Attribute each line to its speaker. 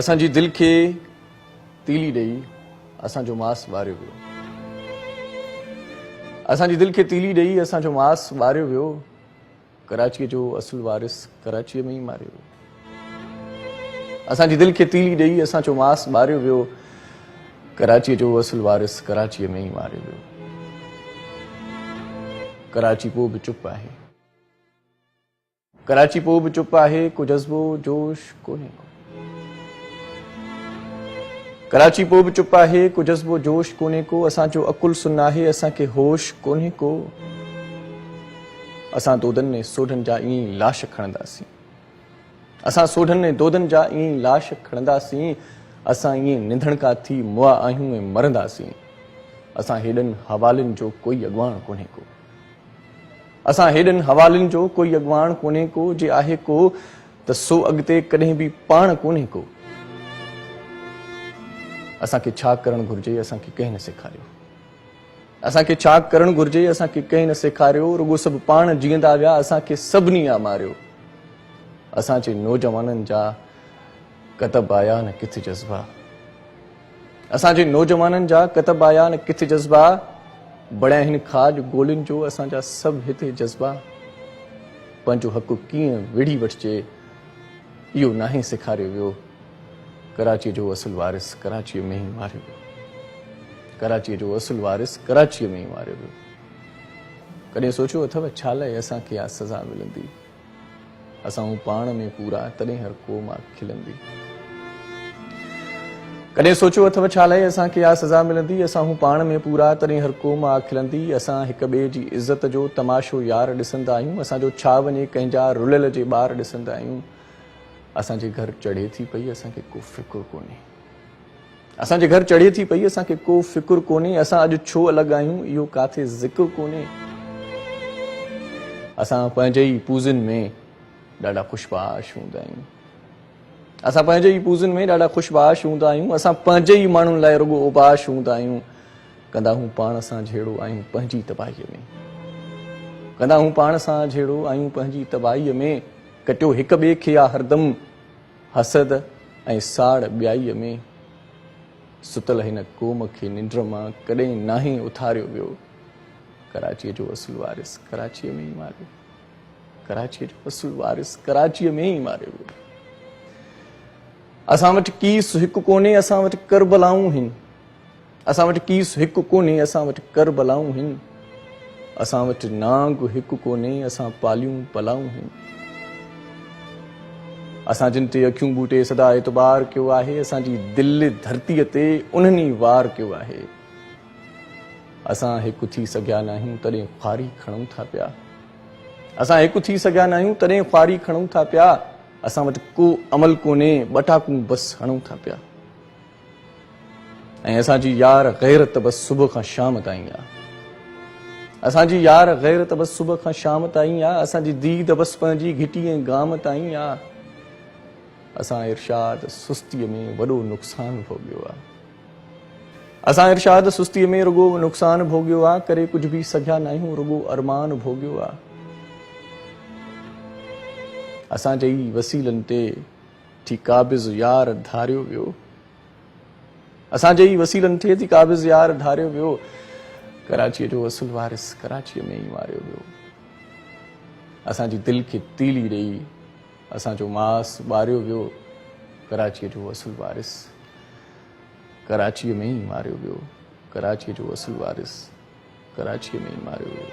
Speaker 1: اسان جي دل کي تيلي ڏئي اسان جو ماس ٻاريو ويو. اسان جي دل کي تيلي ڏئي اسان جو ماس ٻاريو ويو. ڪراچيء جو اصل وارث ڪراچيء ۾ ئي ماريو ويو. اسان جي دل کي تيلي ڏئي اسان جو ماس ٻاريو ويو. ڪراچيء جو اصل وارث ڪراچيء ۾ ئي ماريو ويو. ڪراچي پوء به چپ آهي. ڪراچي پوء به چپ آهي، ڪو جذبو جوش ڪونهي ڪو. ڪراچي پوء به چپ آهي، ڪو جذبو جوش ڪونهي ڪو. اسان جو عقل سن آهي، اسان کي هوش ڪونهي ڪو. اسان دودن ۽ سوڍن جا ائين ئي لاش کڻنداسين. اسان سوڍن ۽ دودن جا ائين ئي لاش کڻنداسين. اسان ائين نڌڻڪا ٿي مئا آهيون ۽ مرنداسين. اسان هيڏن حوالين جو ڪوئي اڳواڻ ڪونهي ڪو. اسان هيڏن حوالين جو ڪوئي اڳواڻ ڪونهي ڪو، جي آهي ڪو ته سو اڳتي ڪڏهن به پاڻ ڪونهي ڪو. اسان کي ڇا ڪرڻ گهرجي اسان کي ڪنهن نه سيکاريو. اسان کي ڇا ڪرڻ گهرجي اسان کي ڪنهن نه سيکاريو، رڳو سڀ پاڻ جيئندا ويا اسان کي سڀني آ ماريو. اسان جي نوجوانن جا ڪتب آيا نه ڪٿ جذبا. اسان جي نوجوانن جا ڪتب آيا نه ڪٿ جذبا، بڻيا هن کاڄ گولين جو اسان جا سڀ هتي جذبا. پنهنجو حق ڪيئن وڙهي وٺجي اهو ناهي سيکاريو ويو، ڪراچيء جو اصل وارث ڪراچيء ۾ ئي ماريو ويو. ڪراچيء جو اصل وارث ڪراچيء ۾ ئي ماريو ويو. ڪڏهن سوچيو اٿو ڇا لاء اسان کي اها سزا ملندي؟ اسان هون پاڻ ۾ پورا تڏهن هر ڪو مان کلندي. ڪڏهن سوچيو اٿو ڇا لئه اسان کي اها سزا ملندي اسان هون پاڻ ۾ پورا تڏهن هر ڪو مان کلندي اسان هڪ ٻئي جي عزت جو تماشو يار ڏسندا آهيون اسان جو ڇا وڃي ڪنهن جا رليل جي ٻار ڏسندا آهيون اسان جي گهر چڙهي ٿي پئي اسان کي ڪو فڪر ڪونهي. اسان جي گهر چڙهي ٿي پئي اسان کي ڪو فڪر ڪونهي اسان اڄ ڇو الڳ آهيون اهو ڪاٿي ذڪر ڪونهي اسان پنهنجي ئي پوزن ۾ ڏاڍا خوش باش هوندا آهيون اسان پنهنجي ئي پوزن ۾ ڏاڍا خوش باش هوندا آهيون اسان پنهنجي ئي ماڻهن لاء رڳو اوباش هوندا آهيون ڪندا هون پاڻ سان جهيڙو آهيون پنهنجي تباهي ۾ ڪندا هون پاڻ سان جهيڙو آهيون پنهنجي تباهي ۾ ڪٽيو هڪ ٻئي کي آ هردم حسد ۽ ساڙ ٻيائيء ۾ ستل هن قوم کي ننڊ مان ڪڏهن ناهي اٿاريو ويو. ڪراچيء جو اصل وارث ڪراچيء ۾ ئي ماريو. ڪراچيء جو اصل وارث ڪراچيء ۾ ئي ماريو ويو. اسان وٽ ڪيس هڪ ڪونهي، اسان وٽ ڪربلائون هن. اسان وٽ ڪيس هڪ ڪونهي، اسان وٽ ڪربلائون هن. اسان وٽ نانگ هڪ ڪونهي، اسان پاليون پلائون هن. اسان جن تي اکيون ٻوٽي سدا اعتبار ڪيو آهي، اسان جي دل ڌرتيء تي انهن ئي وار ڪيو آهي. اسان هڪ ٿي سگهيا ناهيون، تڏهن خواري کڻون ٿا پيا. اسان هڪ ٿي سگهيا ناهيون، تڏهن خواري کڻون ٿا پيا. اسان وٽ ڪو عمل ڪونهي، ٻٽاڪون بس هڻون ٿا پيا. ۽ اسان جي يار غيرت بس صبح کان شام تائين آ. اسان جي يار غيرت بس صبح کان شام تائين آ. اسان جي ديد بس پنهنجي گهٽي ۽ گام تائين آ. اسان ارشاد سستيء ۾ وڏو نقصان ڀوڳيو آ. اسان ارشاد سستيء ۾ رڳو نقصان ڀوڳيو آ. ڪري ڪجهه به سگهيا ناهيون رڳو ارمان ڀوڳيو آ. اسان جي ئي وسيلن تي ٿي قابض يار ڌاريو ويو. اسان جي ئي وسيلن ٿئي ٿي قابض يار ڌاريو ويو. ڪراچيء جو اصل وارث ڪراچيء ۾ ئي ماريو ويو. اسان جي دل کي تيلي ڏيئي اسان جو ماس ٻاريو ويو. ڪراچيء جو اصل وارث ڪراچيء ۾ ئي ماريو ويو. ڪراچيء جو اصل وارث ڪراچيء ۾ ئي ماريو ويو.